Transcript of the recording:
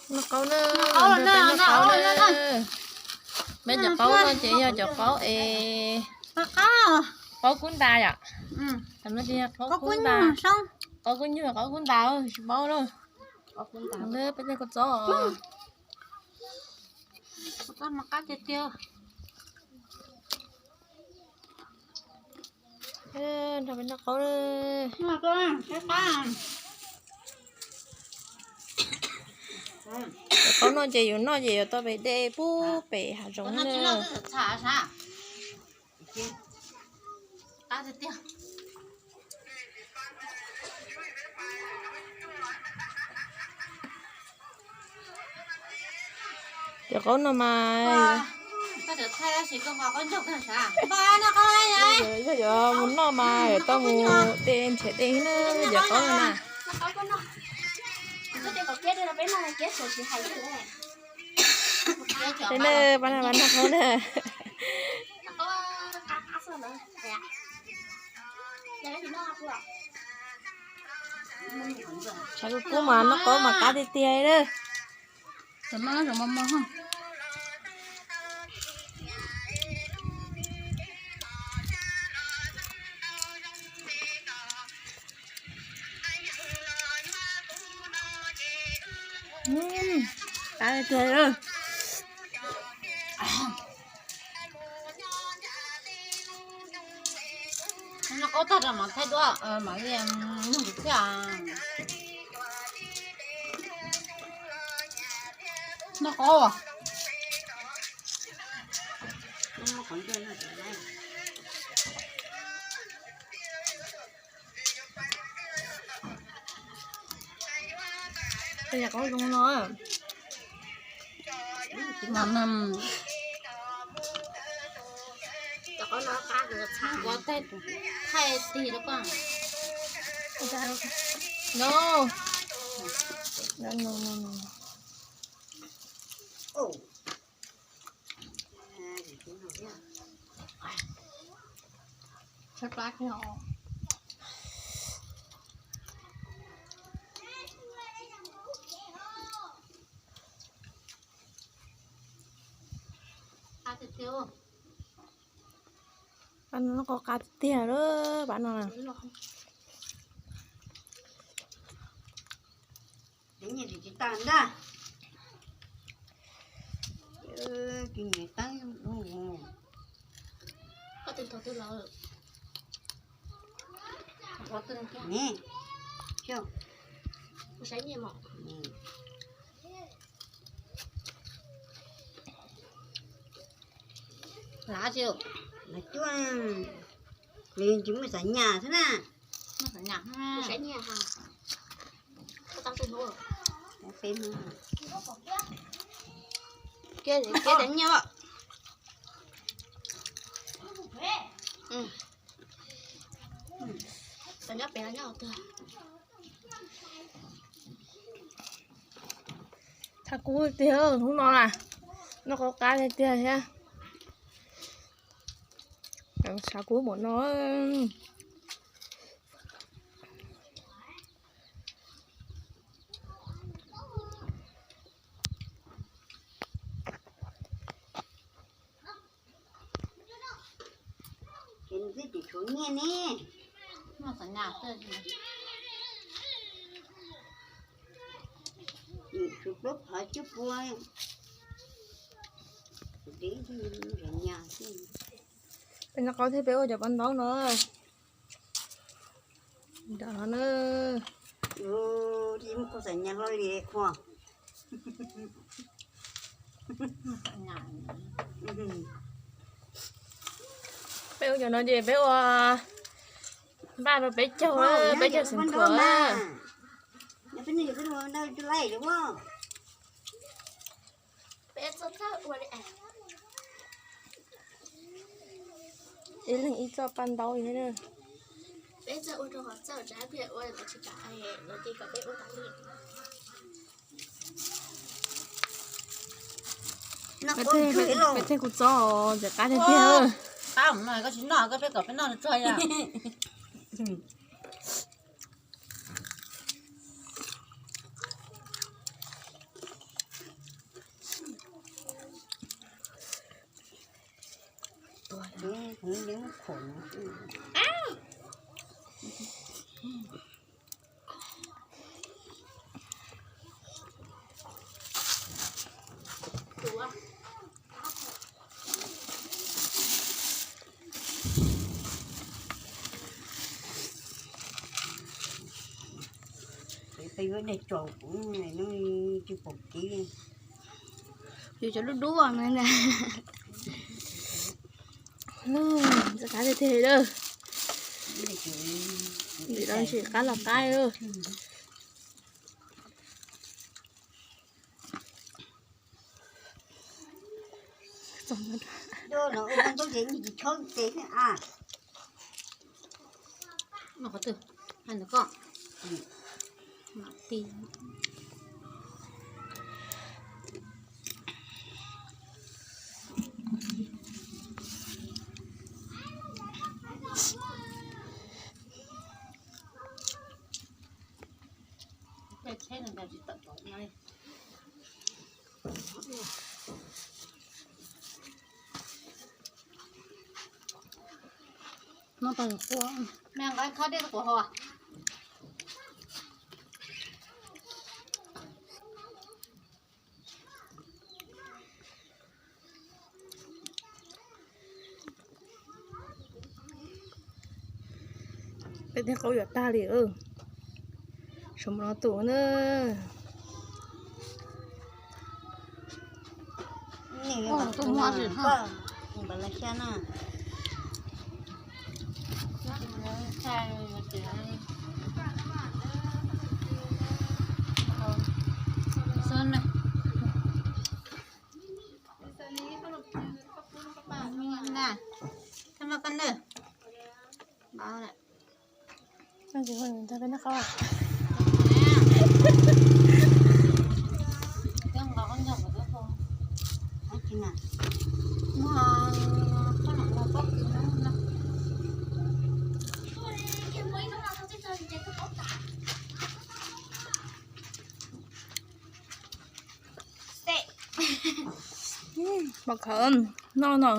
Noj qaub na, noj qaub na. Peb cov qaub no ces yog cov qaub es qaub kub ntas yom. Cov no ces yog qaub kub ntas, qaub kub nyuj, qaub kub ntas tsis paub na. Peb tej kua txob. Nrog peb noj qaub. Cov qaub no ces yus noj ces yuav tau pem dej pub pem hav zoov na. Cov qaub no mas yog yuav mus noj mas yuav tau mus de nrhiav dej na, cov qaub no na. Peb na, pab na, pab noj qaub na. Tshav kub kub mas noj qaub mas qab tiag tiag na. Qab tiag. Noj qaub tag rau mam thaij duab, mam li nug kuv thiab. Noj qaub. Tej yam qaub zoo no. Thaij tig rau koj. No. No, no, no, no. Pab no noj qaub qab tiag tiag lawm pab no. Tsis tau ntag. Tus niam tab, koj tus ntho twg los? Tus ntho twg ne? Lav tsis, nws tsis muaj xav nyas xwb na. Kev, kev nyiaj os. Nyob pem no nyob twg? Tshav kub tiag hnub no na, noj qaub qab tiag tiag thiab. Tshav kub npaum no. Ces nws twb tsis tshuav nyiaj ne. Noj xav nyas xwb. Tshuav plaub phav cuaj pua. Peb noj qaub thiab peb ua cov paj ntaub no. Nram no na. Ib muaj koj xav nyas hlo li qhua. Peb ua cov no ces peb ua npaj rau peb caug, peb caug xeem khuam. Ib leeg ib txoj paj ntaub li na. Peb tej kua txob ntxim qab tiag tiag. Qab no koj tsis noj, koj peb kom peb noj tsuag ya. Kuv yeej khuam. Peb yuav dej tsaus kuv no tsis pom kev. Yus cov dub dub no ntag. Ntxim qab tiag tiag lawm. Vim los ntxim qab los qab. No tau qhuav, me nqa khob dej rau kuv haus. Peb tej qaub yuav tag li. Saum no tus na. Tus muaj sim haj npam la xya na. Pom khawv no no.